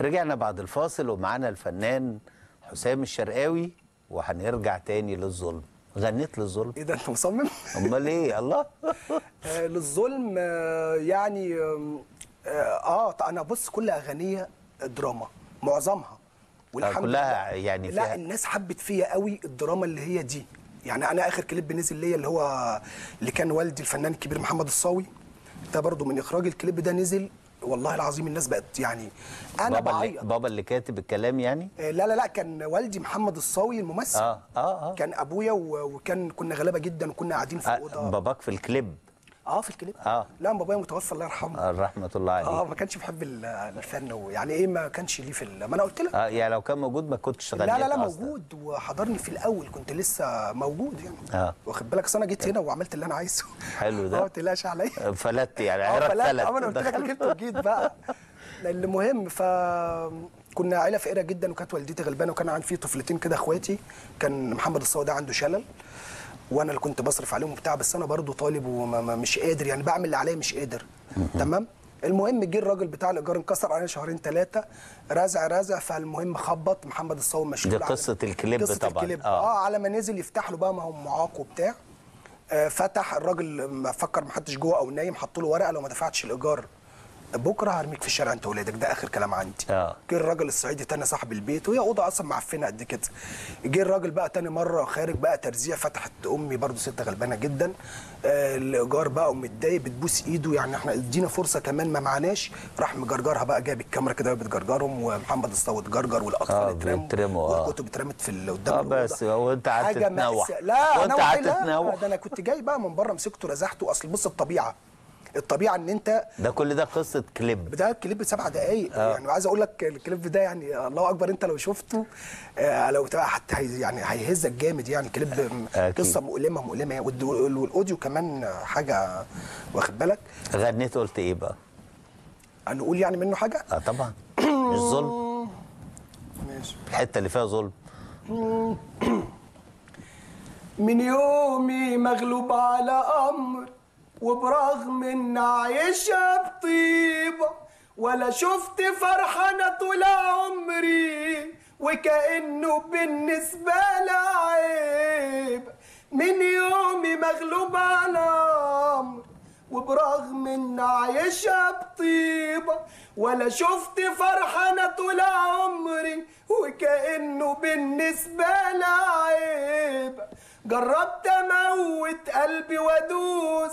رجعنا بعد الفاصل ومعانا الفنان حسام الشرقاوي، وهنرجع تاني للظلم. غنيت للظلم؟ ايه ده انت مصمم؟ امال ايه؟ الله. للظلم يعني انا بص كل اغانيه دراما معظمها، والحمد كلها يعني فيها. لا الناس حبت فيا قوي الدراما اللي هي دي. يعني انا اخر كليب نزل ليا اللي هو اللي كان والدي الفنان الكبير محمد الصاوي، ده برضو من اخراج الكليب ده نزل، والله العظيم الناس بقت يعني انا بعيط. بابا اللي كاتب الكلام يعني؟ لا لا لا، كان والدي محمد الصاوي الممثل. كان ابويا، وكان كنا غلابة جدا وكنا قاعدين في اوضة. باباك في الكليب؟ في الكليب. لا بابايا متوفى الله يرحمه. رحمه الله عليه. ما كانش بيحب الفن، ويعني ايه ما كانش ليه في ما انا قلت لك. يعني لو كان موجود ما كنتش غنيت. لا لا لا موجود وحضرني في الاول، كنت لسه موجود يعني. واخد بالك؟ انا جيت هنا وعملت اللي انا عايزه. حلو ده. ما تقلقش عليا. فلت يعني، عرفت فلت. انا قلت لك ركبت وجيت بقى. المهم ف كنا عيله فقيرة جدا، وكانت والدتي غلبانه، وكان عندي في طفلتين كده اخواتي. كان محمد الصاوي ده عنده شلل، وانا اللي كنت بصرف عليهم وبتاع، بس انا برضو طالب ومش قادر يعني، بعمل اللي عليا مش قادر. تمام. المهم جه الراجل بتاع الايجار انكسر علينا شهرين ثلاثة، رازع رازع. فالمهم خبط محمد الصاوي مشلول. دي قصة الكليب قصة طبعا. الكليب. على ما نزل يفتح له بقى، ما هو معاق وبتاع. فتح الراجل، ما فكر ما حدش جوه او نايم، حط له ورقة لو ما دفعتش الايجار بكره هرميك في الشارع انت ولادك، ده اخر كلام عندي. جه الراجل الصعيدي تاني صاحب البيت، وهي اوضة اصلا معفنه قد كده. جه الراجل بقى تاني مرة خارج بقى ترزيع، فتحت امي برضو ست غلبانه جدا. الايجار بقى ومتضايق، بتبوس ايده يعني احنا ادينا فرصة كمان ما معناش. راح مجرجرها بقى، جاب الكاميرا كده بتجرجرهم، ومحمد الصاوي اتجرجر، والاطفال اترموا، والكتب اترمت في قدام. بس وانت قعدت تتنوح. لا وانت قعدت تتنوح. ده انا كنت جاي بقى من بره، مسكته رزحته. اصل بص الطبيعة، الطبيعة ان انت ده كل ده قصة كليب، ده كليب 7 دقائق. يعني عايز اقول لك الكليب ده يعني الله اكبر، انت لو شفته لو حتى يعني هيهزك جامد يعني. الكليب قصة مؤلمة مؤلمة، وال audio كمان حاجة، واخد بالك؟ غنيت قلت ايه بقى؟ هنقول يعني منه حاجة؟ طبعا. مش ظلم. ماشي. الحتة اللي فيها ظلم. من يومي مغلوب على امر، وبرغم ان عايشة بطيبة، ولا شفت فرحة انا طول عمري، وكأنه بالنسبة لي عيب. من يومي مغلوب على امر، وبرغم ان عايشة بطيبة، ولا شفت فرحة انا طول عمري، وكأنه بالنسبة لي عيب. جربت اموت قلبي وادوس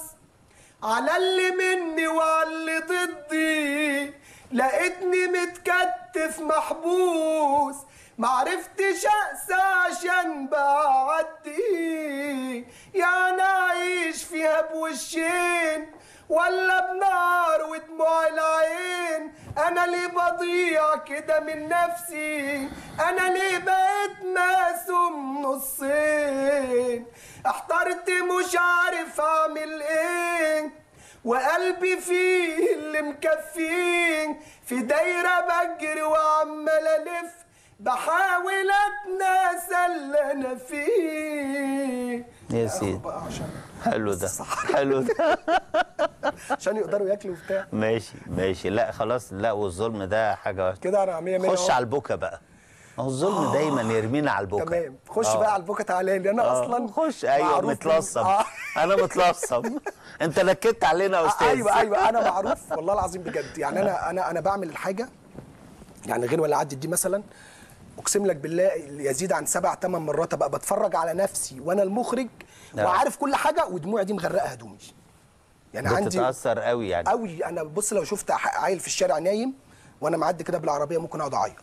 على اللي مني وعلى اللي ضدي، لقيتني متكتف محبوس، معرفتش اقسى عشان بعدي. يعني اعيش فيها بوشين ولا بنار ودموع العين؟ انا ليه بضيع كده من نفسي؟ انا ليه بقيت مقسوم نصين؟ احترت مش عارف اعمل ايه، وقلبي فيه اللي مكفيه، في دايرة بجري وعمال الف، بحاول اتناسى اللي انا فيه. يا سيدي حلو ده، حلو ده. عشان يقدروا ياكلوا وبتاع. ماشي ماشي. لا خلاص، لا والظلم ده حاجة كده. انا 100 100. خش على البكا بقى، ما هو الظلم دايما يرمينا على البكا. تمام، خش بقى على البكا، تعالى لي انا اصلا خش. ايوه متلصم. انا متلصم. انت نكدت علينا يا استاذ. ايوه ايوه، انا معروف والله العظيم بجد يعني. انا بعمل الحاجة يعني غير ولا عدت دي مثلا، اقسم لك بالله يزيد عن 7 8 مرات ابقى بتفرج على نفسي وانا المخرج وعارف كل حاجة، ودموعي دي مغرقة هدومي. يعني عندي بتتاثر قوي يعني قوي. انا بص لو شفت عيل في الشارع نايم وانا معدي كده بالعربية ممكن اقعد اعيط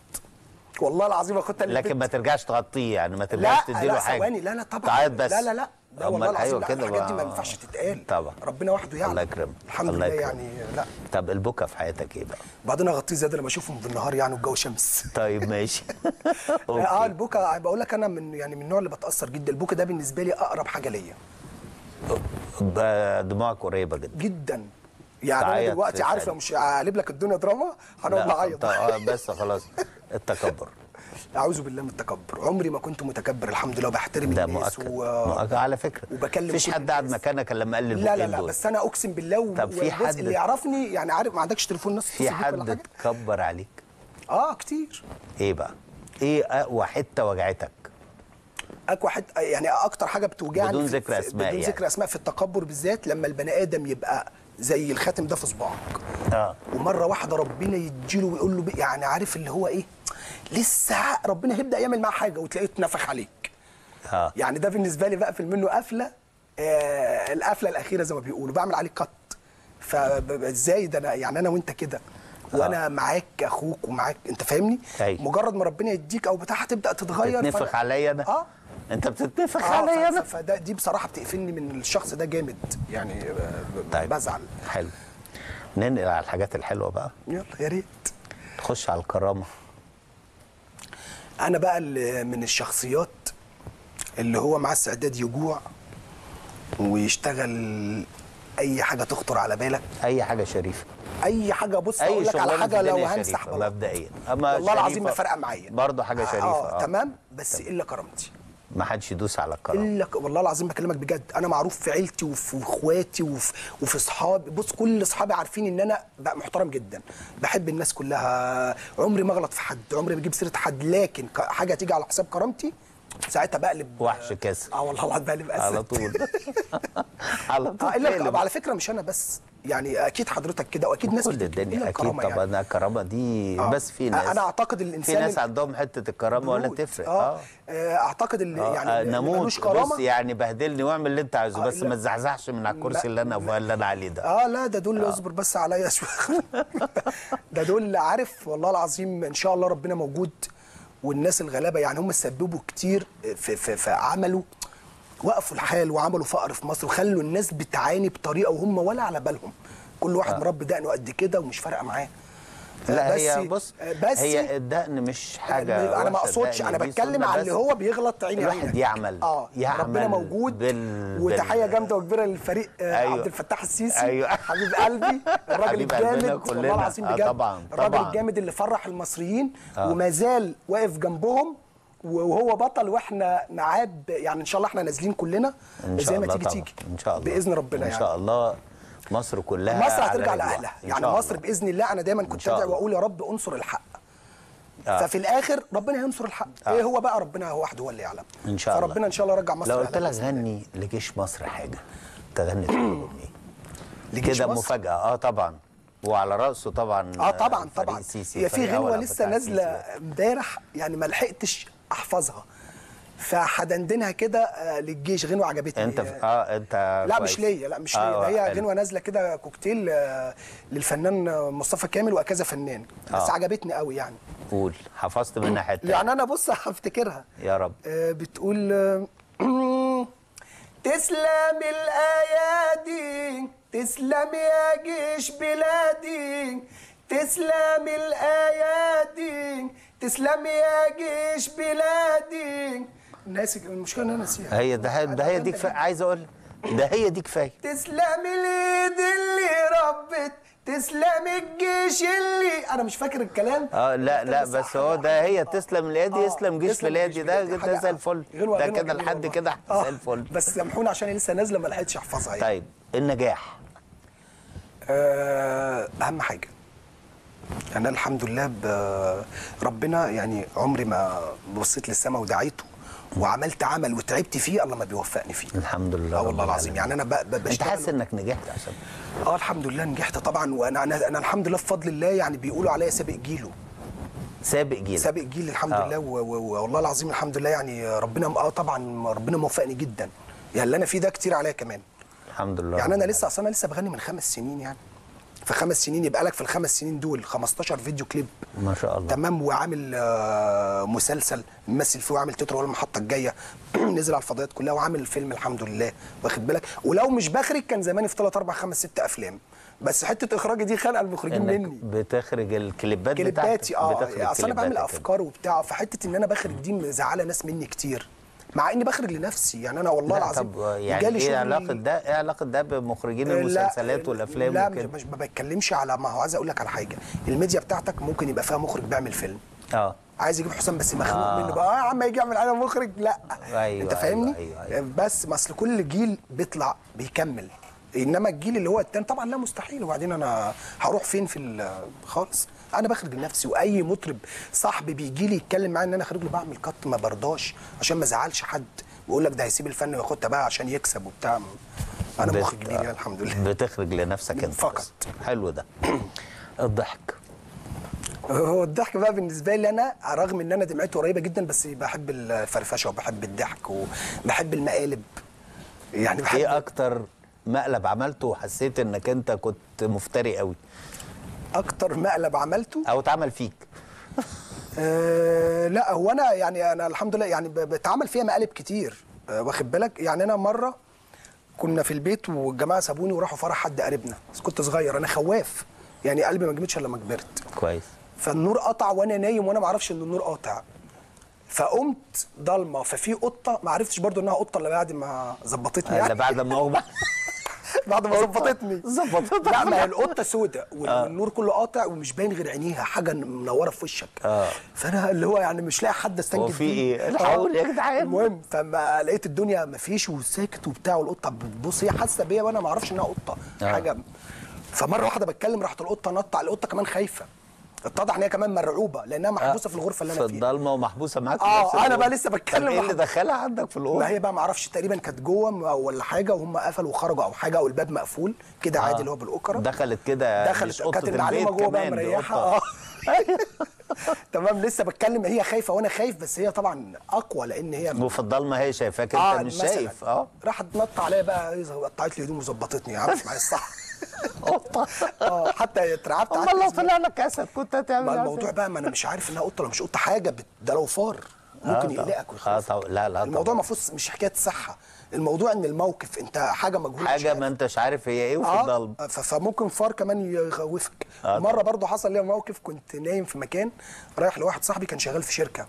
والله العظيم. اخدها. لكن ما ترجعش تغطيه يعني، ما ترجعش تديله حاجة. لا ثواني، لا لا طبعا تعيط بس. لا لا لا لا والله العظيم. لا الحاجات دي ما ينفعش تتقال طبعا، ربنا وحده يعني. الله يكرمك. الحمد لله يعني. لا طب البكا في حياتك ايه بقى؟ بعدين اغطيه زيادة لما اشوفهم بالنهار يعني والجو شمس. طيب ماشي. البكا بقول لك انا من يعني من النوع اللي بتاثر جدا. البكا ده بالنسبة لي اقرب حاجة ليا. دموعك قريبه جدا جدا يعني. انا دلوقتي عارف لو مش هقلب لك الدنيا دراما هنقعد نعيط. بس خلاص. التكبر. اعوذ بالله من التكبر. عمري ما كنت متكبر الحمد لله، وبحترم ده الناس. مؤكد. مؤكد على فكرة. وبكلم مفيش حد قعد مكانك الا لما قال لي لا لا لا دول. بس انا اقسم بالله طب في حد اللي يعرفني يعني عارف، ما عندكش تليفون ناس في حد اتكبر عليك؟ كتير. ايه بقى؟ ايه اقوى حتة وجعتك؟ اقوى حتة يعني اكتر حاجة بتوجعني بدون ذكر اسماء، بدون ذكر اسماء، في التكبر بالذات، لما البني ادم يبقى زي الخاتم ده في صباعك، ومرة واحدة ربنا يديله ويقول له يعني عارف اللي هو ايه، لسه ربنا هيبدا يعمل معاه حاجة وتلاقيه اتنفخ عليك. يعني ده بالنسبة لي بقفل منه قفله، القفله الاخيرة زي ما بيقولوا، بعمل عليه كت. فازاي ده انا يعني انا وانت كده، وانا معاك اخوك ومعاك، انت فاهمني؟ مجرد ما ربنا يديك او بتاع هتبدا تتغير. تتنفخ عليا انا؟ انت بتتنفخ عليا انا؟ فده دي بصراحة بتقفلني من الشخص ده جامد يعني. طيب. بزعل. حلو، ننقل على الحاجات الحلوة بقى. يلا يا ريت نخش على الكرامة. انا بقى من الشخصيات اللي هو مع استعداد يجوع ويشتغل اي حاجة تخطر على بالك، اي حاجة شريفه، اي حاجة. بص اقول لك على حاجة، لو همسح مبدئيا والله العظيم ما فارقه معايا برضه حاجة شريفه. تمام، بس الا كرامتي، ما حدش يدوس على الكرامة. الا والله العظيم بكلمك بجد، انا معروف في عيلتي وفي اخواتي وفي اصحابي. بص كل اصحابي عارفين ان انا بقى محترم جدا، بحب الناس كلها، عمري ما اغلط في حد، عمري ما اجيب سيره حد، لكن حاجة تيجي على حساب كرامتي ساعتها بقلب وحش كاسر. والله العظيم بقلب اسد على طول. على طول. الا على فكرة مش انا بس يعني، اكيد حضرتك كده واكيد ناس كل الدنيا اكيد طبعا. يعني الكرامة دي بس في ناس، انا اعتقد الانسان في ناس عندهم حتة الكرامة ولا تفرق. اعتقد اللي يعني نموت بص يعني بهدلني واعمل اللي انت عايزه، بس ما تزحزحش من على الكرسي اللي انا عليه ده. لا ده دول اصبر بس عليا شوية. ده دول عارف والله العظيم ان شاء الله ربنا موجود، والناس الغلابة يعني هم سببوا كتير في في, في عملوا، وقفوا الحال وعملوا فقر في مصر وخلوا الناس بتعاني بطريقة وهم ولا على بالهم. كل واحد مربي دقنه قد كده ومش فارقه معاه. لا هي بص، بس هي الدقن مش حاجة، انا ما اقصدش، انا بتكلم على اللي هو بيغلط عيني الواحد عينك. يعمل يعمل ربنا موجود. وتحية جامدة وكبيره للفريق. أيوة. عبد الفتاح السيسي. أيوة. حبيب قلبي، الراجل الجامد والله العظيم بجد. طبعا الراجل الجامد اللي فرح المصريين وما زال واقف جنبهم، وهو بطل واحنا معاه يعني ان شاء الله احنا نازلين كلنا زي ما تيجي تيجي ان شاء الله باذن ربنا. ان شاء الله مصر كلها، مصر هترجع لاهلها يعني. مصر باذن الله. انا دايما كنت ادعي واقول يا رب انصر الحق. ففي الاخر ربنا هينصر الحق. ايه هو بقى؟ ربنا هو وحده هو اللي يعلم ان شاء الله. فربنا ان شاء الله رجع مصر. لو قلت لك غني لجيش مصر حاجة، تغني تقول ايه؟ كده مفاجاة. طبعا، وعلى راسه طبعا. طبعا طبعا. هي في غنوه لسه نازله امبارح يعني ما لحقتش احفظها، فحدندنها كده للجيش، غنوه عجبتني. انت انت لا مش ليا، لا مش ليا، ده هي غنوه نازله كده كوكتيل للفنان مصطفى كامل وكذا فنان، بس عجبتني قوي يعني. قول، حفظت منها حتة يعني؟ انا بص هفتكرها يا رب. بتقول تسلم الايادي، تسلم يا جيش بلادي، تسلم الايادي، تسلم يا جيش بلادي. ناسي المشكلة ان انا ناسيها. هي ده هي دي كفاية، عايز اقول ده هي دي كفاية. تسلم الايد اللي ربت، تسلم الجيش اللي، انا مش فاكر الكلام. لا لا بس هو ده هي تسلم الايادي، يسلم جيش بلادي، ده زي الفل، ده كده لحد كده زي الفل. بس سامحوني عشان لسه نازله ما لحقتش احفظها يعني. طيب النجاح اهم حاجة يعني. انا الحمد لله ربنا يعني عمري ما بصيت للسماء ودعيته وعملت عمل وتعبت فيه الله ما بيوفقني فيه. الحمد لله. والله العظيم يعني انا بشتغل. انت حاسس انك نجحت عشان؟ الحمد لله نجحت طبعا، وانا انا الحمد لله بفضل الله يعني بيقولوا عليا سابق جيله. سابق جيل، سابق جيل الحمد لله. والله العظيم الحمد لله يعني ربنا طبعا ربنا موفقني جدا يعني. اللي انا فيه ده كتير عليا كمان الحمد لله. يعني انا لسه اصلا لسه بغني من 5 سنين يعني. في 5 سنين يبقى لك في ال5 سنين دول 15 فيديو كليب ما شاء الله. تمام. وعامل مسلسل ممثل فيه، وعامل تتر ولا المحطة الجاية نزل على الفضائيات كلها، وعامل فيلم الحمد لله، واخد بالك. ولو مش بخرج كان زماني في 3 4 5 6 افلام، بس حتة اخراجي دي خانقه المخرجين مني. بتخرج الكليبات بتاعتك؟ كليباتي اصل انا بعمل افكار وبتاع، فحته ان انا بخرج دي مزعله ناس مني كتير، مع اني بخرج لنفسي يعني. انا والله العظيم. طب يعني ايه علاقة ده، ايه علاقة ده بمخرجين المسلسلات والافلام لا وكده؟ لا مش ما بتكلمش على، ما هو عايز اقول لك على حاجة، الميديا بتاعتك ممكن يبقى فيها مخرج بيعمل فيلم عايز يجيب حسام بس مخنوق منه بقى، يا عم يجي يعمل انا مخرج، لا. أيوة انت فاهمني؟ أيوة. بس ما اصل كل جيل بيطلع بيكمل، انما الجيل اللي هو التاني طبعا لا مستحيل. وبعدين انا هروح فين في خالص؟ انا بخرج لنفسي، واي مطرب صاحبي بيجي لي يتكلم معايا ان انا اخرج له بعمل cut، ما برضاش عشان ما ازعلش حد ويقول لك ده هيسيب الفن وياخدها بقى عشان يكسب وبتاع. انا مخرج كبير يعني الحمد لله. بتخرج لنفسك انت فقط. حلو ده. الضحك. هو الضحك بقى بالنسبة لي انا، رغم ان انا دمعتي قريبه جدا، بس بحب الفرفشه وبحب الضحك وبحب المقالب. يعني بحب. ايه اكتر مقلب عملته وحسيت انك انت كنت مفتري قوي؟ اكتر مقلب عملته او اتعمل فيك؟ لا هو انا يعني انا الحمد لله يعني بتعمل فيها مقالب كتير، واخد بالك. يعني انا مرة كنا في البيت والجماعة سابوني وراحوا فرح حد قريبنا، بس كنت صغير انا خواف يعني، قلبي ما جمدش الا لما كبرت. كويس. فالنور قطع وانا نايم وانا ما اعرفش ان النور قاطع، فقمت ضلمة، ففي قطة ما عرفتش برضو انها قطة الا بعد ما ظبطتني، يعني بعد ما بعد ما ظبطتني ظبطتها. لا ما هي القطة سودة والنور كله قاطع ومش باين غير عينيها، حاجة منورة في وشك. فانا اللي هو يعني مش لاقي حد استنجد بيه، هو في ايه؟ الحقوني يا جدعان. المهم فما لقيت الدنيا ما فيش وساكت وبتاع، والقطه بتبص هي حاسه بيا وانا ما اعرفش انها قطة حاجة. فمره واحدة بتكلم راحت القطة نط على القطة، كمان خايفة، اتضح ان هي كمان مرعوبه لانها محبوسة في الغرفة اللي انا فيها، في الضلمة ومحبوسه معاك. انا بقى لسه بتكلم. ايه اللي دخلها عندك في الاوضة؟ ما هي بقى ما اعرفش، تقريبا كانت جوه ولا حاجة وهم قفلوا وخرجوا او حاجة، او الباب مقفول كده عادي اللي هو بالاكره. دخلت كده، دخلت كانت المعلمة جوه بقى مريحه. تمام. لسه بتكلم هي خايفة وانا خايف، بس هي طبعا اقوى لان هي وفي الضلمة هي شايفاك انت مش شايف. راحت نط عليا بقى، قطعت لي هدوم وظبطتني، عملت معايا الصح. قطة. حتى اترعبت. امال لو طلع لك اسد كنت هتعمل ايه؟ الموضوع بقى ما انا مش عارف انها قطة ولا مش قطة، حاجة ده لو فار ممكن يقلقك ويخوفك. لا لا الموضوع المفروض مش حكاية صحة، الموضوع ان الموقف انت حاجة مجهولة، حاجة ما انتش عارف هي ايه وفي الضلمة، فممكن فار كمان يخوفك. مرة برضو حصل لي موقف، كنت نايم في مكان رايح لواحد صاحبي كان شغال في شركة،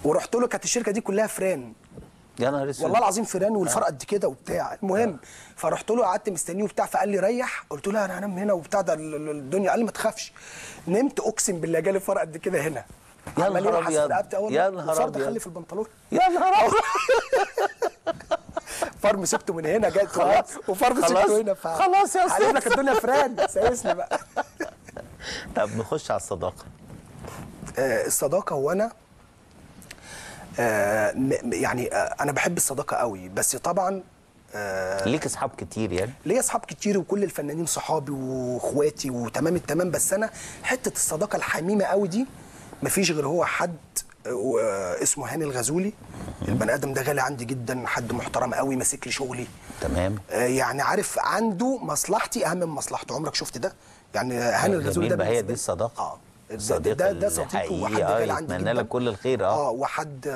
ورحت له، كانت الشركة دي كلها فران، يا نهار اسود والله العظيم فران، والفرق قد كده وبتاع. المهم فرحت له قعدت مستنيه وبتاع، فقال لي ريح، قلت له انا هنام هنا وبتاع ده الدنيا، قال لي ما تخافش. نمت اقسم بالله جالي فرق قد كده هنا. يا نهار ابيض، يا نهار ابيض، دخل لي في البنطلون، يا نهار ابيض. فار مسكته من هنا جت خلاص، وفار مسكته هنا، خلاص يا استاذ هجيب لك الدنيا فران سايسني بقى. طب نخش على الصداقة. الصداقة هو انا يعني انا بحب الصداقة قوي، بس طبعا ليك اصحاب كتير يعني؟ ليا اصحاب كتير وكل الفنانين صحابي واخواتي وتمام التمام، بس انا حتة الصداقة الحميمة قوي دي مفيش غير هو حد اسمه هاني الغزولي. البني ادم ده غالي عندي جدا، حد محترم قوي، ماسك لي شغلي تمام، يعني عارف عنده مصلحتي اهم من مصلحته. عمرك شفت ده؟ يعني هاني الغزولي ده هي دي الصداقة. ده صديقي وحد غالي عندي جدا، اتمنى لك كل الخير. وحد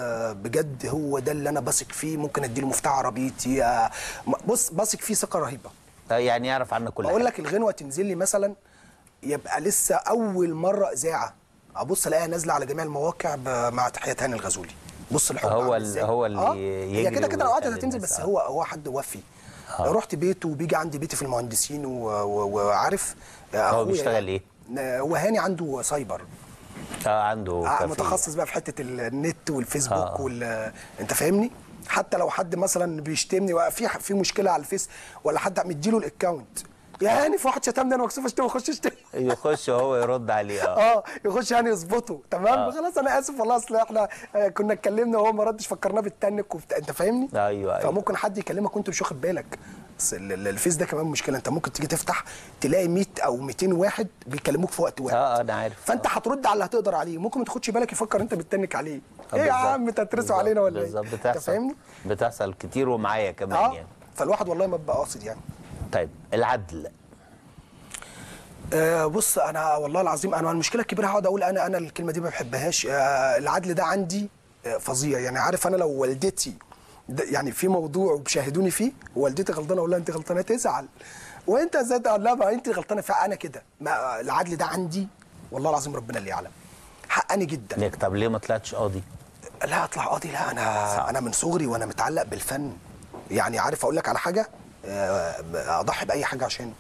بجد هو ده اللي انا بثق فيه، ممكن اديله مفتاح عربيتي، بص بثق فيه ثقة رهيبة، يعني يعرف عنك كل حاجة. اقول لك الغنوه تنزل لي مثلا، يبقى لسه اول مرة اذاعة، ابص الاقيها نازله على جميع المواقع مع تحيات هاني الغزولي. بص الحب هو هو اللي هي كده كده لو قعدت هتنزل، بس هو حد وفي. رحت بيته وبيجي عندي بيتي في المهندسين وعارف هو بيشتغل ايه؟ هو هاني عنده سايبر، عنده متخصص بقى في حتة النت والفيسبوك انت فاهمني؟ حتى لو حد مثلا بيشتمني في مشكلة على الفيس ولا حد مديله ال account، يا هاني في واحد شتمني انا مكسوف اشتمه، اخش اشتمه، يخش هو يرد عليه. يخش هاني يظبطه تمام. خلاص انا اسف والله، اصل احنا كنا اتكلمنا وهو ما ردش، فكرناه بالتنك انت فاهمني؟ ايوه. فممكن حد يكلمك وانت مش واخد بالك. بس الفيس ده كمان مشكلة، انت ممكن تيجي تفتح تلاقي 100 او 200 واحد بيكلموك في وقت واحد. انا عارف. فانت هترد على اللي هتقدر عليه، ممكن ما تاخدش بالك يفكر انت بتتنك عليه. ايه يا عم انت هترسوا علينا ولا ايه؟ بالظبط، بتحصل. فاهمني؟ بتحصل كتير ومعايا كمان يعني. فالواحد والله ما بيبقى قاصد يعني. طيب العدل. بص انا والله العظيم انا المشكلة الكبيرة هقعد اقول انا الكلمة دي ما بحبهاش. العدل ده عندي فظيع يعني. عارف انا لو والدتي يعني في موضوع وبشاهدوني فيه، والدتي غلطانة اقول لها انت غلطانة تزعل، وانت ازاي تقول لها ما انت غلطانة؟ فانا كده العدل ده عندي والله العظيم ربنا اللي يعلم، حقني جدا. طب ليه ما طلعتش قاضي؟ لا اطلع قاضي لا، انا صعب. انا من صغري وانا متعلق بالفن يعني. عارف اقول لك على حاجة، اضحي باي حاجة عشانه.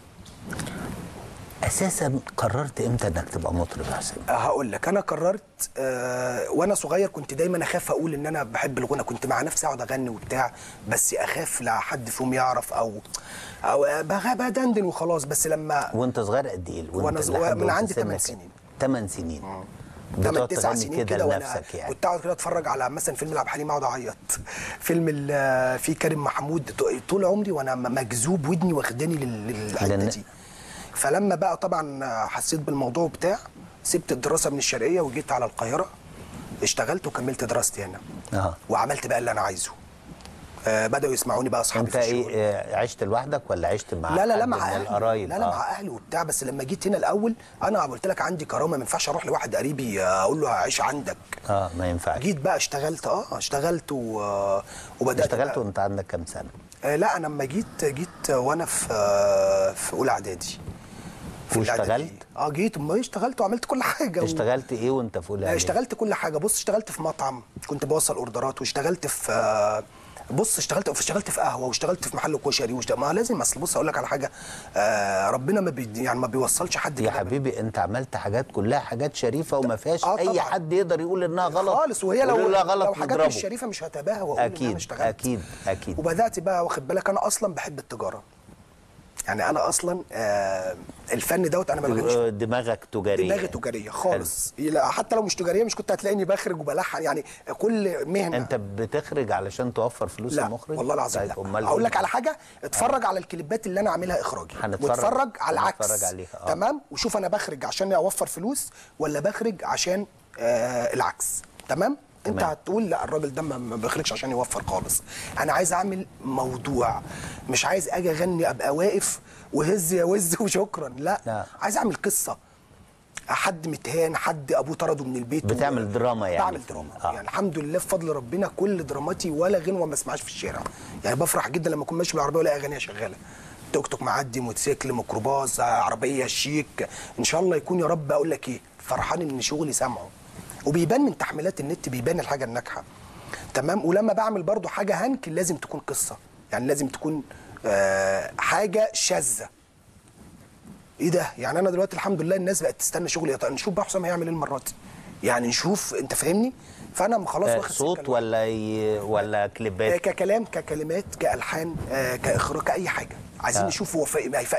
اساسا قررت امتى انك تبقى مطرب يا حسام؟ هقول لك، انا قررت وانا صغير. كنت دايما اخاف اقول ان انا بحب الغنى، كنت مع نفسي اقعد اغني وبتاع، بس اخاف لا حد فيهم يعرف او بدندن وخلاص. بس لما وانت صغير قد ايه؟ وانا صغير من عندي 8 سنين. 8 سنين بتقعد 9 تغني سنين كده كده، وانا لنفسك يعني؟ كنت اقعد كده اتفرج على مثلا فيلم العبد الحليم اقعد اعيط، فيلم في كريم محمود. طول عمري وانا مجذوب، ودني واخداني للحتة دي. فلما بقى طبعا حسيت بالموضوع بتاع، سبت الدراسة من الشرقية وجيت على القاهرة، اشتغلت وكملت دراستي هنا. وعملت بقى اللي انا عايزه. بدأوا يسمعوني بقى اصحابي انت في الشغل. ايه، عشت لوحدك ولا عشت مع لا لا لا حد مع من اهلي. القرايب؟ لا لا مع اهلي وبتاع. بس لما جيت هنا الاول انا قلت لك عندي كرامة، ما ينفعش اروح لواحد قريبي اقول له هعيش عندك. ما ينفعش. جيت بقى اشتغلت، اشتغلت وبدات. اشتغلت وانت عندك كام سنة؟ لا انا لما جيت وانا في اولى اعدادي. واشتغلت؟ جيت اشتغلت وعملت كل حاجة. اشتغلت ايه وانت في اولى اعدادي؟ اشتغلت كل حاجة. بص، اشتغلت في مطعم كنت بوصل اوردرات، واشتغلت في بص اشتغلت في قهوة، واشتغلت في محل كشري، ما لازم. اصل بص اقول لك على حاجة، ربنا ما يعني ما بيوصلش حد يا حبيبي. انت عملت حاجات كلها حاجات شريفه وما فيهاش اي حد يقدر يقول انها غلط خالص. وهي لو حاجات مش شريفه مش هتباهى واقول ان انا اشتغلت. اكيد اكيد. وبدات بقى، واخد بالك، انا اصلا بحب التجارة. يعني انا اصلا الفن دوت انا ما بغنيش. دماغك تجارية؟ دماغي تجارية خالص. حتى لو مش تجارية مش كنت هتلاقيني بخرج وبلحن، يعني كل مهنة. انت بتخرج علشان توفر فلوس لا المخرج؟ والله العظيم لا. اقول لك على حاجة، اتفرج على الكليبات اللي انا عاملها اخراجي، واتفرج على العكس. تمام، وشوف انا بخرج عشان اوفر فلوس ولا بخرج عشان العكس. تمام؟ انت هتقول لا الراجل ده ما بيخرجش عشان يوفر خالص. انا عايز اعمل موضوع، مش عايز اجي اغني ابقى واقف وهز يا وز وشكرا. لا. عايز اعمل قصة، حد متهان، حد ابوه طرده من البيت. بتعمل دراما يعني؟ بعمل دراما. يعني الحمد لله بفضل ربنا كل دراماتي ولا غنوه ما اسمعهاش في الشارع. يعني بفرح جدا لما اكون ماشي بالعربية والاقي اغنية شغالة، توك توك معدي، موتوسيكل، ميكروباص، عربية شيك، ان شاء الله يكون يا رب. اقول لك ايه، فرحان ان شغلي سامعه، وبيبان من تحميلات النت، بيبان الحاجة الناجحة. تمام. ولما بعمل برضو حاجة هنك لازم تكون قصة، يعني لازم تكون حاجة شاذة. ايه ده؟ يعني انا دلوقتي الحمد لله الناس بقت تستنى شغلي. طيب نشوف بقى حسام هيعمل ايه المرة دي، يعني نشوف، انت فاهمني؟ فانا خلاص واخد صوت ولا كليبات؟ ككلام، ككلمات، كالحان، كاخراج، كاي حاجة. عايزين نشوف هو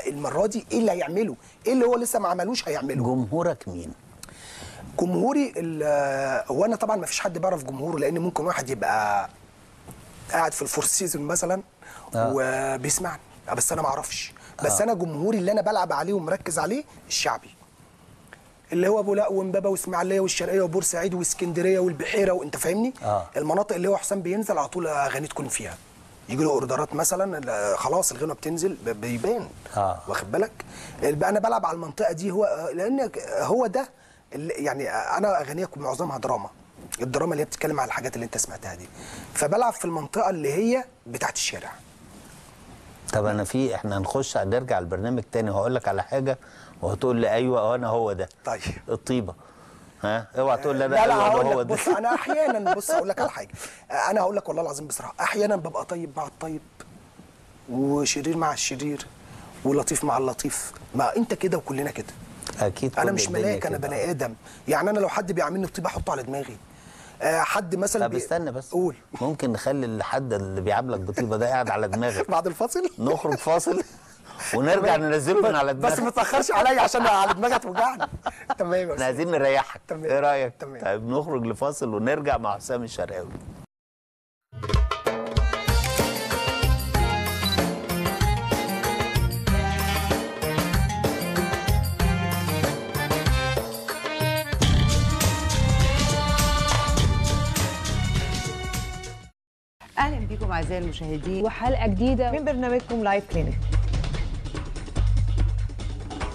المرة دي ايه اللي هيعمله، ايه اللي هو لسه ما عملوش هيعمله. جمهورك مين؟ جمهوري هو انا طبعا ما فيش حد بيعرف جمهوره، لان ممكن واحد يبقى قاعد في الفور سيزون مثلا وبيسمعني بس انا ما اعرفش. بس انا جمهوري اللي انا بلعب عليه ومركز عليه الشعبي، اللي هو بولاق وامبابه واسماعيليه والشرقية وبورسعيد واسكندريه والبحيره، وانت فاهمني؟ المناطق اللي هو حسام بينزل على طول اغاني تكون فيها، يجي له اوردرات مثلا، خلاص الغنوه بتنزل بيبان. واخد بالك؟ انا بلعب على المنطقة دي، هو لان هو ده يعني انا اغانيه معظمها دراما، الدراما اللي هي بتتكلم على الحاجات اللي انت سمعتها دي، فبلعب في المنطقة اللي هي بتاعت الشارع. طب انا احنا هنخش نرجع البرنامج تاني وهقول لك على حاجة وهتقول لي ايوه انا هو ده. طيب الطيبة، ها اوعى تقول لي انا لا لا ايوه هو ده. بص انا احيانا، بص اقول لك على حاجة، انا هقول لك والله العظيم بصراحة، احيانا ببقى طيب مع الطيب وشرير مع الشرير ولطيف مع اللطيف. ما انت كده وكلنا كده. اكيد انا مش ملاك، انا بني ادم. يعني انا لو حد بيعاملني بطيبه احطه على دماغي. حد مثلا طب استنى بس، قول. ممكن نخلي الحد اللي بيعاملك بطيبه ده قاعد على دماغك بعد الفاصل؟ نخرج فاصل ونرجع ننزله من على دماغك. بس ما تاخرش عليا عشان على دماغي هتوجعني. تمام، احنا عايزين نريحك. تمام. ايه رايك؟ تمام. طيب نخرج لفاصل ونرجع مع حسام الشرقاوي. اهلا بكم اعزائي المشاهدين وحلقه جديدة من برنامجكم Life Clinic،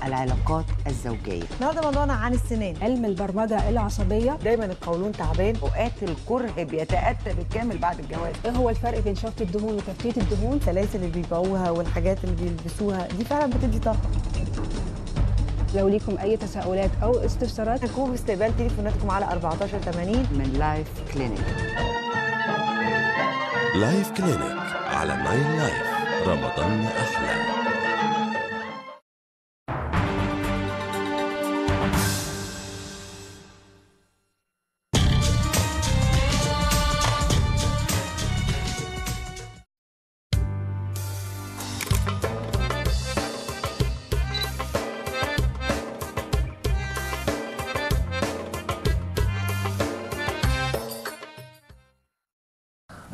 العلاقات الزوجية. النهارده موضوعنا عن السنان، علم البرمجة العصبية. دايما القولون تعبان، اوقات الكره بيتاتى بالكامل بعد الجواز. ايه هو الفرق بين شفط الدهون وتفتيت الدهون؟ السلاسل اللي بيبيعوها والحاجات اللي بيلبسوها دي فعلا بتدي طاقة. لو ليكم اي تساؤلات او استفسارات هنكون باستقبال تليفوناتكم على 1480 من Life Clinic. Life Clinic على نايل لايف، رمضان أحلى.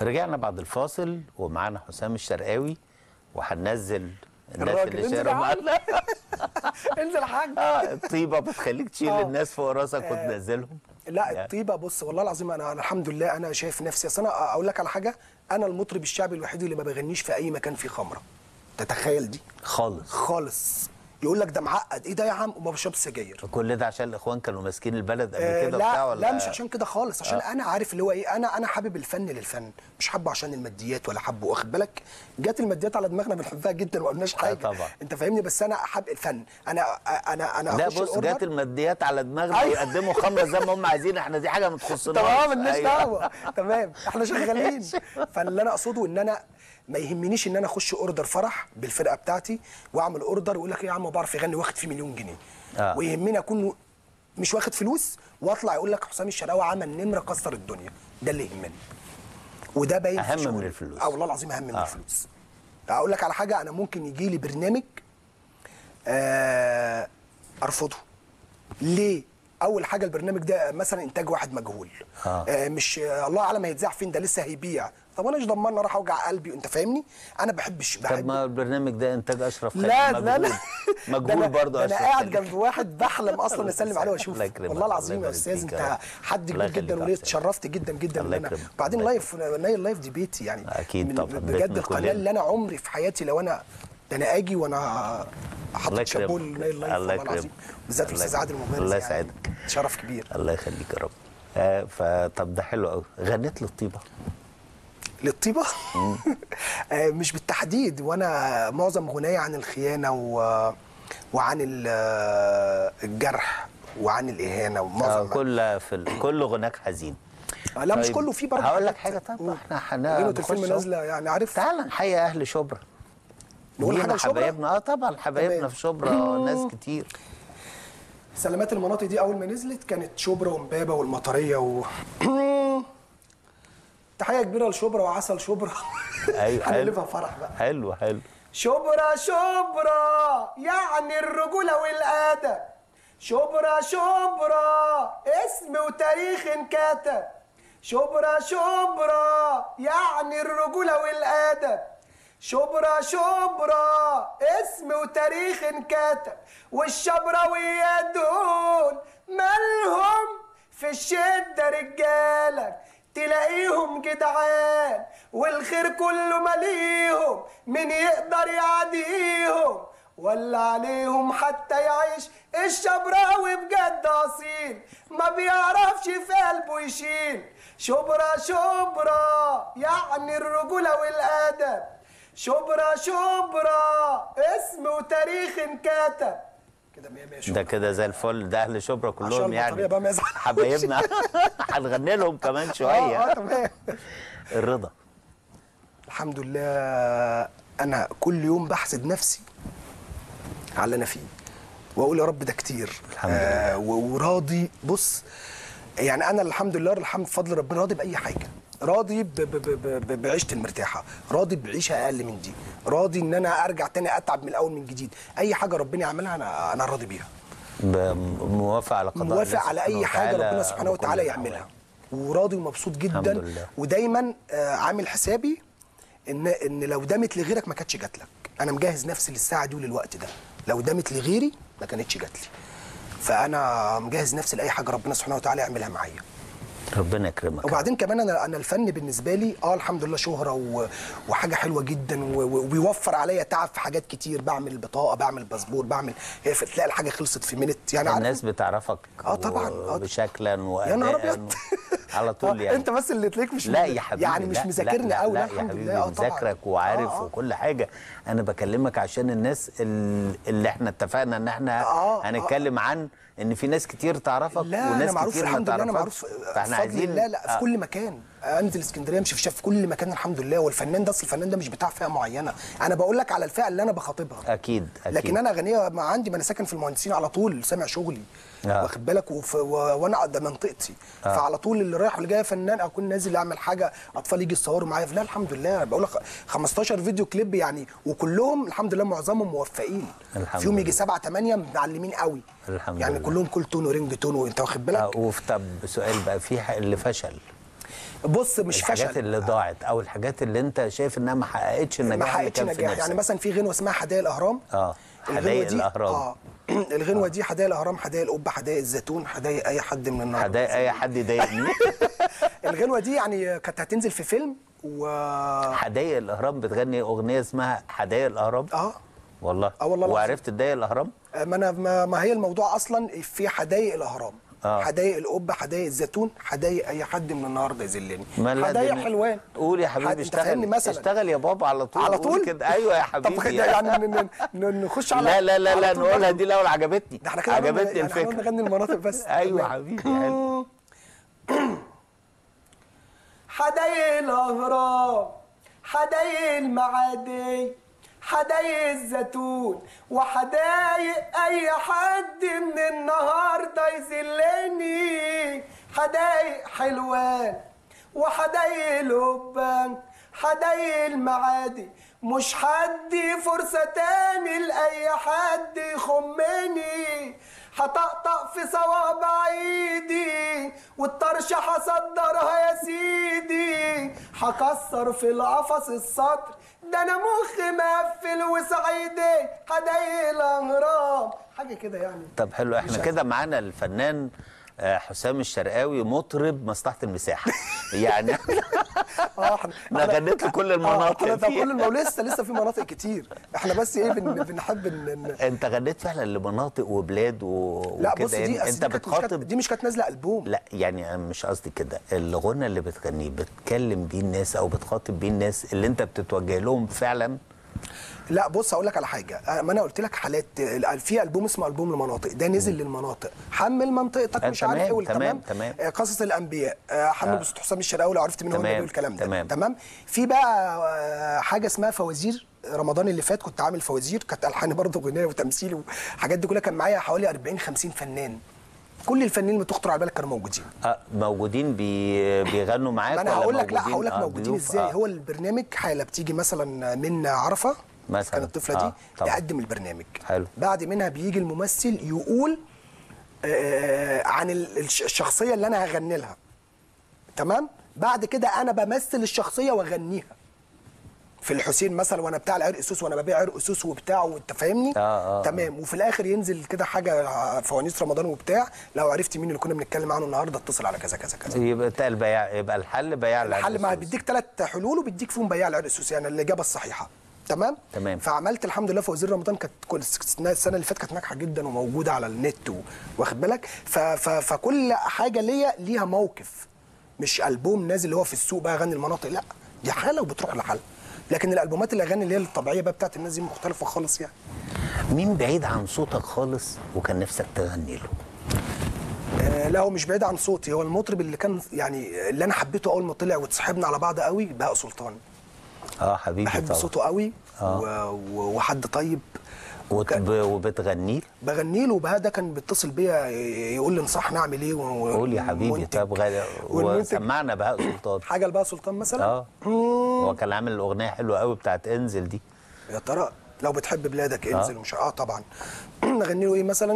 رجعنا بعد الفاصل ومعانا حسام الشرقاوي، وهننزل الناس اللي شاروا معانا. انزل حاج. الطيبة بتخليك تشيل الناس فوق راسك وتنزلهم. لا الطيبة، بص والله العظيم انا الحمد لله انا شايف نفسي. اصل انا اقول لك على حاجة، انا المطرب الشعبي الوحيد اللي ما بغنيش في اي مكان فيه خمره. تتخيل دي؟ خالص خالص. يقول لك ده معقد، ايه ده يا عم، وما بشربش سجاير. كل ده عشان الاخوان كانوا ماسكين البلد قبل كده وبتاع ولا؟ لا مش عشان كده خالص، عشان انا عارف اللي هو ايه. انا حابب الفن للفن، مش حابة عشان الماديات ولا حابة، واخد بالك؟ جت الماديات على دماغنا بنحبها جدا وما قلناش حاجة. طبعا انت فاهمني، بس انا حابب الفن. انا انا انا لا بص، جت الماديات على دماغنا ويقدموا خمره زي ما هم عايزين، احنا دي حاجة ما تخصناش. تمام، مالناش دعوه. تمام، احنا شغالين. فاللي انا اقصده ان انا ما يهمنيش ان انا اخش order فرح بالفرقة بتاعتي واعمل order ويقول لك ايه يا عم بعرف يغني واخد فيه مليون جنيه. ويهمني اكون مش واخد فلوس واطلع يقول لك حسام الشرقاوي عمل نمره كسر الدنيا. ده اللي يهمني، وده باين اهم من الفلوس. والله العظيم اهم من الفلوس. اقول لك على حاجة، انا ممكن يجي لي برنامج ارفضه. ليه؟ اول حاجة البرنامج ده مثلا انتاج واحد مجهول، مش الله اعلم هيتذاع فين، ده لسه هيبيع. طب انا مش ضمني اروح اوجع قلبي، انت فاهمني؟ انا بحبش. طب ما البرنامج ده انتاج اشرف خالد. لا لا لا، مجهول برضه. انا قاعد جنب واحد بحلم اصلا اسلم عليه واشوفه. والله العظيم يا استاذ انت حد كبير جدا، وليه اتشرفت جدا جدا. ان انا بعدين live نايل لايف دي بيتي يعني. اكيد طبعا، بجد القناة اللي انا عمري في حياتي لو انا ده انا اجي وانا حاطط شابوه لنايل لايف. والله العظيم، بالذات الاستاذ عادل مبارك. الله يسعدك، شرف كبير. الله يخليك يا رب. فطب ده حلو قوي. غنيت للطيبه؟ للطيبه؟ مش بالتحديد، وانا معظم غناي عن الخيانة وعن الجرح وعن الاهانة ومعظم كل كل غناك حزين. لا مش كله، في برضه. هقول لك حاجة. طب احنا الفيلم نازله يعني، عارف. تعال نحيي اهل شبرا، نقول حاجة لشبرا. حبايبنا. طبعا حبايبنا في شبرا ناس كتير. سلامات المناطق دي اول ما نزلت كانت شبرا وامبابه والمطريه تحية كبيرة لشبرا وعسل شبرا. ايوه هنقلبها فرح بقى. حلو حلو. شبرا شبرا يعني الرجولة والادب، شبرا شبرا اسم وتاريخ انكتب، شبرا شبرا يعني الرجولة والادب، شبرا شبرا اسم وتاريخ انكتب، والشبراوية دول مالهم في الشدة رجالة، تلاقيهم جدعان والخير كله ماليهم، مين يقدر يعديهم ولا عليهم حتى يعيش. الشبراوي بجد اصيل ما بيعرفش في قلبه يشيل. شبرا شبرا يعني الرجولة والادب، شبرا شبرا اسم وتاريخ انكتب. كده 100 100. ده كده زي الفل. ده اهل شبرا كلهم يعني حبايبنا. هنغني لهم كمان شوية. تمام. الرضا الحمد لله. انا كل يوم بحسد نفسي على اللي انا فيه، واقول يا رب ده كتير. الحمد لله. وراضي. بص يعني انا الحمد لله، الحمد بفضل ربنا، راضي باي حاجة. راضي بعيشتي المرتاحه، راضي بعيشه اقل من دي، راضي ان انا ارجع تاني اتعب من الاول من جديد. اي حاجة ربنا يعملها انا راضي بيها. موافق على قضاء، موافق على اي حاجة ربنا سبحانه وتعالى يعملها، وراضي ومبسوط جدا. الحمد لله. ودايما عامل حسابي ان لو دامت لغيرك ما كانتش جات لك. انا مجهز نفسي للساعة دي وللوقت ده، لو دامت لغيري ما كانتش جات لي. فانا مجهز نفسي لاي حاجة ربنا سبحانه وتعالى يعملها معايا. ربنا يكرمك. وبعدين كمان انا الفن بالنسبة لي الحمد لله شهره وحاجه حلوة جدا، وبيوفر عليا تعب في حاجات كتير. بعمل بطاقة، بعمل باسبور، بعمل تلاقي الحاجة خلصت في minute يعني. الناس بتعرفك طبعا بشكلا واداء يا نهار ابيض على طول يعني. انت بس اللي تلاقيك مش لا يا حبيبي، يعني مش مذاكرني قوي. لا الحمد لله مذاكرك وعارف وكل حاجة. انا بكلمك عشان الناس اللي احنا اتفقنا ان احنا هنتكلم عن ان في ناس كتير تعرفك وناس كتير ما تعرفكش. فاحنا عايزين لا في كل مكان. انزل اسكندرية امشي في كل مكان الحمد لله. والفنان ده اصل الفنان ده مش بتاع فئة معينة، انا بقول لك على الفئة اللي انا بخاطبها. اكيد اكيد. لكن انا غنية ما عندي، ما انا ساكن في المهندسين على طول، سامع شغلي واخد بالك، وانا ده منطقتي. فعلى طول اللي رايح واللي جاي فنان، اكون نازل اعمل حاجة اطفال يجي يتصوروا معايا. لا الحمد لله، بقول لك 15 فيديو كليب يعني، وكلهم الحمد لله معظمهم موفقين. فيهم يجي 7 8 معلمين قوي الحمد يعني لله. كلهم call tone و ring tone وانت واخد بالك. طب سؤال بقى، في اللي فشل بص مش فشل، الحاجات اللي ضاعت او الحاجات اللي انت شايف انها ما حققتش النجاح اللي كان في نفسك. يعني مثلا في غنوه اسمها حدائق الاهرام. حدائق الاهرام. الغنوه دي حدائق الاهرام، حدائق القبة، حدائق الزيتون، حدائق اي حد من النهارده، حدائق اي حد يضايقني. الغنوه دي يعني كانت هتنزل في فيلم حدائق الاهرام بتغني اغنية اسمها حدائق الاهرام. والله. والله. وعرفت تضايق الاهرام؟ ما انا ما هي الموضوع اصلا في حدائق الاهرام. حدائق القبة، حدائق الزيتون، حدائق اي حد من النهارده يذلني، حدائق حلوان. قول يا حبيبي اشتغل، اشتغل يا بابا على طول، على طول كده. ايوه يا حبيبي. طب يعني نخش على لا لا لا لا نقولها دي الاول. عجبتني، ده احنا كده عجبتني الفكرة، نغني المناطق بس. ايوه حبيبي حلو. حدائق الاهرام، حدائق المعادي، حدايق الزيتون، وحدايق اي حد من النهارده يذلني، حدايق حلوان وحدايق لبان، حدايق المعادي، مش حدي فرصة تاني لأي حد يخمني، هطقطق في صوابع ايدي والطرش هصدرها يا سيدي، هكسر في القفص السطر، ده انا مخي مقفل وصعيدي، حدايق الاهرام، حاجة كده يعني. طب حلو، احنا كده معانا الفنان حسام الشرقاوي مطرب مصلحة المساحة. يعني انا غنيت لكل المناطق. ده كل لسه في مناطق كتير، احنا بس ايه بنحب انت غنيت فعلا لمناطق وبلاد لا بص يعني دي انت بتخاطب، دي مش كانت نازله البوم. لا يعني مش قصدي كده، الغنى اللي بتغنيه بتكلم بيه الناس او بتخاطب بيه الناس اللي انت بتتوجه لهم فعلا؟ لا بص هقول لك على حاجة، ما انا قلت لك حالات في البوم اسمه البوم المناطق، ده نزل للمناطق، حمل منطقتك مش عارف ايه، تمام. قصص الانبياء، حمل بصوت حسام الشرقاوي لو عرفت مين هو النبي والكلام ده. تمام. في بقى حاجة اسمها فوازير، رمضان اللي فات كنت عامل فوازير، كانت الحاني برضه غناء وتمثيل والحاجات دي كلها، كان معايا حوالي 40 50 فنان، كل الفنانين اللي تخطر على بالك كانوا موجودين. موجودين بيغنوا معاك؟ ما انا هقول لك، لا هقول لك موجودين ازاي. هو البرنامج حاله بتيجي مثلا من عرفه مثلا، كانت الطفلة دي تقدم البرنامج. حلو. بعد منها بيجي الممثل يقول عن الشخصية اللي انا هغني لها. تمام. بعد كده انا بمثل الشخصية واغنيها. في الحسين مثلا، وانا بتاع العرق سوس، وانا ببيع عرق سوس وبتاع، وانت فاهمني؟ تمام. وفي الاخر ينزل كده حاجة فوانيس رمضان وبتاع، لو عرفت مين اللي كنا بنتكلم عنه النهارده اتصل على كذا كذا كذا. يبقى البياع، يبقى الحل بياع العرق الحل ما بيديك 3 حلول وبيديك فيهم بياع العرق سوس، يعني الاجابة الصحيحة. تمام؟ تمام. فعملت الحمد لله فوازير رمضان، كانت كل السنة اللي فاتت كانت ناجحة جدا وموجودة على النت واخد بالك؟ فكل حاجة ليا ليها موقف، مش البوم نازل اللي هو في السوق بقى غني المناطق، لا دي حاله وبتروح لحالها. لكن الالبومات الاغاني اللي هي الطبيعية بقى بتاعت الناس دي مختلفة خالص يعني. مين بعيد عن صوتك خالص وكان نفسك تغني له؟ لا هو مش بعيد عن صوتي، هو المطرب اللي كان يعني اللي انا حبيته اول ما طلع وتصاحبنا على بعض قوي بهاء سلطان. حبيبي بحب طبعا. صوته قوي. وحد طيب. وبتغني له؟ بغني له، وبهاء ده كان بيتصل بيا يقول لي انصحني اعمل ايه. قول يا حبيبي. طب وسمعنا بهاء سلطان حاجة لبهاء سلطان مثلا. هو كان عامل الاغنية حلوة قوي بتاعت انزل دي، يا ترى لو بتحب بلادك انزل ومش طبعا. نغني له ايه مثلا؟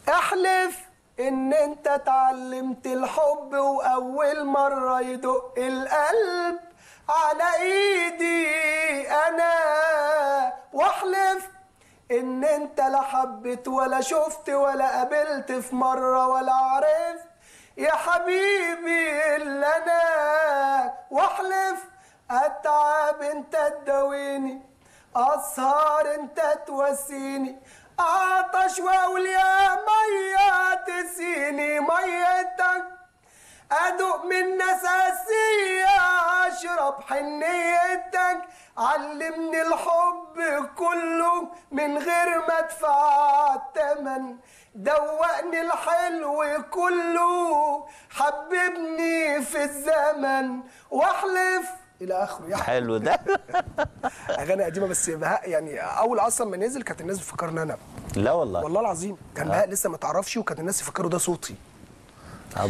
احلف ان انت اتعلمت الحب واول مرة يدق القلب على ايدي انا، واحلف ان انت لا حبيت ولا شفت ولا قابلت في مرة ولا عرفت يا حبيبي الا انا، واحلف اتعب انت تداويني، اسهر انت تواسيني، اعطش واقول يا مية تسيني ميتك، ادوق من نساسية اشرب حنيتك، علمني الحب كله من غير ما ادفع الثمن، دوقني الحلو كله حببني في الزمن، واحلف الى اخره يعني. حلو ده. اغاني قديمة بس بهاء يعني اول اصلا ما نزل كانت الناس بتفكرني انا. لا والله، والله العظيم كان بهاء لسه ما تعرفش، وكانت الناس يفكروا ده صوتي.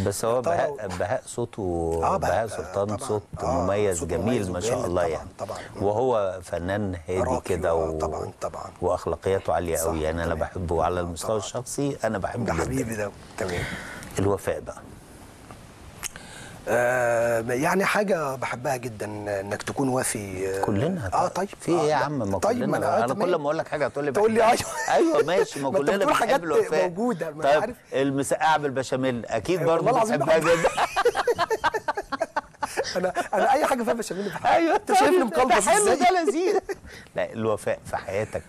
بس هو بهاء صوته، بهاء سلطان طبعًا. صوت مميز، صوت جميل مميز ما شاء الله يعني. طبعا. وهو فنان هادي كده طبعا واخلاقياته عالية قوي يعني. انا بحبه على المستوى الشخصي، انا بحبه ده حبيبي ده. تمام. الوفاء بقى. يعني حاجة بحبها جدا انك تكون وافي. كلنا. طيب في ايه يا عم؟ ما طيب كلنا. انا كل ما اقول لك حاجة تقول لي تقول لي ايوه. ايوه ماشي، ما كلنا بنحب الوفاء. موجودة. ما طيب عارف المسقعه بالبشاميل اكيد برضه بتحبها جدا. انا اي حاجة فيها بشاميل بحبها. ايوه انت شايفني مقلبص ازاي؟ ده لذيذ. لا الوفاء في حياتك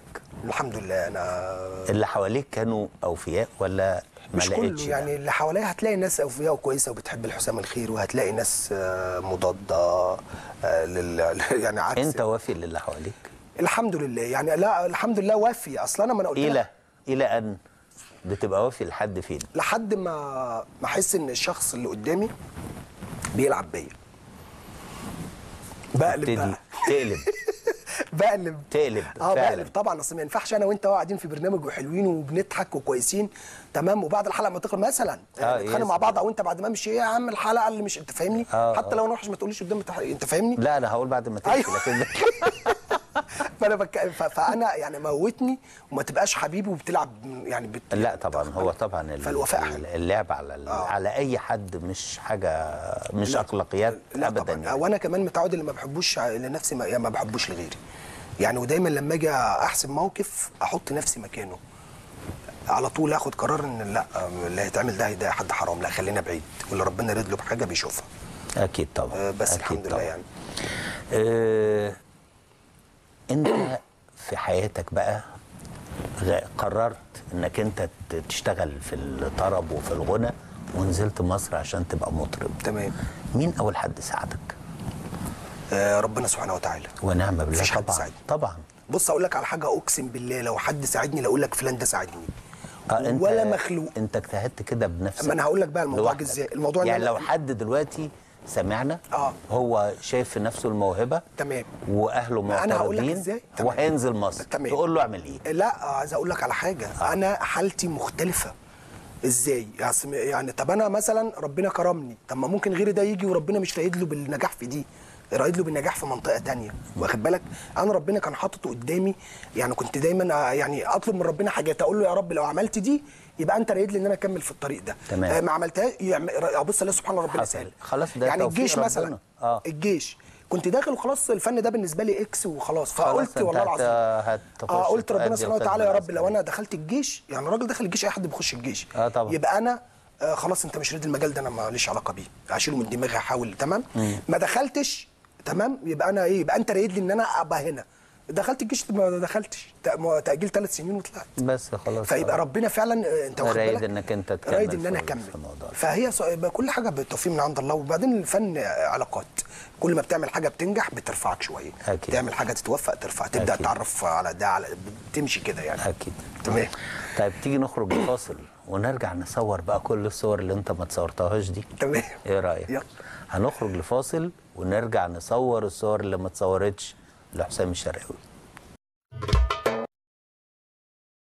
الحمد لله. انا اللي حواليك كانوا اوفياء ولا مش كله؟ يعني اللي حواليا هتلاقي ناس اوفياء وكويسة وبتحب الحسام الخير، وهتلاقي ناس مضادة يعني عكس. انت وافي للي حواليك؟ الحمد لله يعني. لا الحمد لله وافي. اصل انا ما انا قلت الى ان بتبقى وافي لحد فين؟ لحد ما احس ان الشخص اللي قدامي بيلعب بيا. بقلب بقى. تقلب. بقلب. تقلب. بقلب طبعا. اصل ما ينفعش انا وانت قاعدين في برنامج وحلوين وبنضحك وكويسين تمام، وبعد الحلقة ما تخلص مثلا نتخانق مع بعض، او انت بعد ما امشي ايه يا عم الحلقة اللي مش انت فاهمني؟ حتى لو انا وحش ما تقوليش قدام انت فاهمني؟ لا انا هقول بعد ما تمشي. أيوة. لكن فانا فانا يعني موتني وما تبقاش حبيبي وبتلعب يعني لا طبعا هو طبعا فالوفاء اللعب على على اي حد مش حاجة، مش اخلاقيات ابدا يعني. وانا كمان متعود اللي ما بحبوش لنفسي ما بحبوش لغيري يعني. ودايما لما اجي احسب موقف احط نفسي مكانه على طول، اخد قرار ان لا اللي هيتعمل ده هيضايق حد حرام، لا خلينا بعيد، واللي ربنا يريد له بحاجة بيشوفها. اكيد طبعا. بس أكيد الحمد طبعا. لله يعني. انت في حياتك بقى قررت انك انت تشتغل في الطرب وفي الغنى، ونزلت مصر عشان تبقى مطرب. تمام. مين اول حد ساعدك؟ ربنا سبحانه وتعالى. ونعم بالله. مفيش حد طبعا ساعدني. طبعا. بص اقول لك على حاجة، اقسم بالله لو حد ساعدني لا اقول لك فلان ده ساعدني. انت ولا مخلوق. انت اجتهدت كده بنفسك. ما انا هقول لك بقى الموضوع ازاي. الموضوع يعني لو حد دلوقتي سمعنا هو شايف في نفسه الموهبة، تمام، واهله معترضين، انا هقول لك ازاي، وهينزل مصر، تمام، تقول له اعمل ايه؟ لا عايز اقول لك على حاجة. انا حالتي مختلفة. ازاي يعني؟ طب انا مثلا ربنا كرمني، طب ما ممكن غيري ده يجي وربنا مش رايد له بالنجاح في دي، رايد له بالنجاح في منطقة ثانية، واخد بالك؟ انا ربنا كان حاطط قدامي يعني، كنت دايما يعني اطلب من ربنا حاجات، اقول له يا رب لو عملت دي يبقى انت رايد لي ان انا اكمل في الطريق ده. تمام. ما عملتهاش ابص الاقي سبحان الله ربنا سهل. خلاص ده يعني الجيش مثلا. الجيش كنت داخل وخلاص، الفن ده بالنسبة لي اكس وخلاص، فقلت والله العظيم قلت ربنا سبحانه وتعالى يا رب لو انا دخلت الجيش، يعني الراجل دخل الجيش اي حد بيخش الجيش طبعا، يبقى انا خلاص انت مش رايد المجال ده، انا ماليش علاقة بيه، هشيله من دماغي، هحاول. تمام. ما دخلتش، تمام، يبقى انا ايه؟ يبقى انت رايد لي ان انا ابقى هنا. دخلت الجيش ما دخلتش، تأجيل 3 سنين وطلعت بس خلاص. فيبقى ربنا فعلا انت واخد بالك رايد انك انت تكمل، رايد ان انا اكمل. فهي كل حاجة بالتوفيق من عند الله. وبعدين الفن علاقات، كل ما بتعمل حاجة بتنجح بترفعك شوية. أكيد. تعمل حاجة تتوفق ترفع، تبدا تتعرف على ده، على بتمشي كده يعني. اكيد. تمام. طيب تيجي نخرج الفاصل ونرجع نصور بقى كل الصور اللي انت ما تصورتهاش دي. تمام. ايه رايك؟ يلا هنخرج لفاصل ونرجع نصور الصور اللي ما اتصورتش لحسام الشرقاوي.